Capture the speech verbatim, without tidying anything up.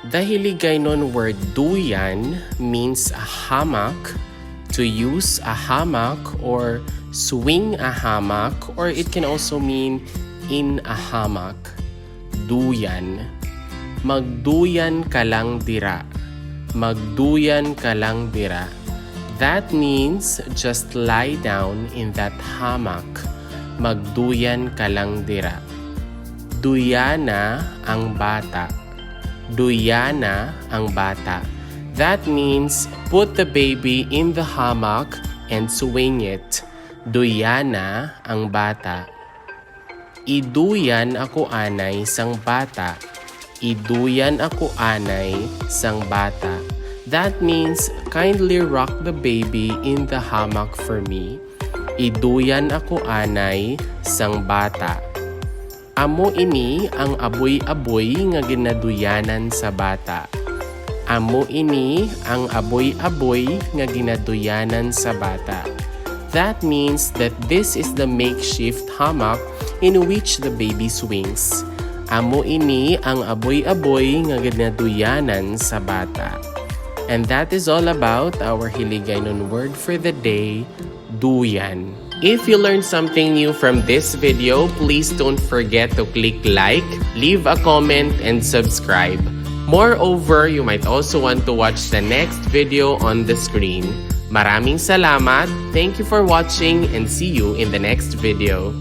The Hiligaynon word duyan means a hammock, to use a hammock or swing a hammock, or it can also mean in a hammock. Duyan. Magduyan ka lang dira. Magduyan ka lang dira. That means just lie down in that hammock. Magduyan ka lang dira. Duyana ang bata. Duyana ang bata. That means put the baby in the hammock and swing it. Duyana ang bata. Iduyan ako anay sang bata. Iduyan ako anay sang bata. That means kindly rock the baby in the hammock for me. Iduyan ako anay sang bata. Amo ini ang aboy-aboy nga ginaduyanan sa bata. Amo ini ang aboy-aboy nga ginaduyanan sa bata. That means that this is the makeshift hammock in which the baby swings. Amo ini ang aboy-aboy nga ginaduyanan sa bata. And that is all about our Hiligaynon word for the day, duyan. If you learned something new from this video, please don't forget to click like, leave a comment, and subscribe. Moreover, you might also want to watch the next video on the screen. Maraming salamat, thank you for watching, and see you in the next video.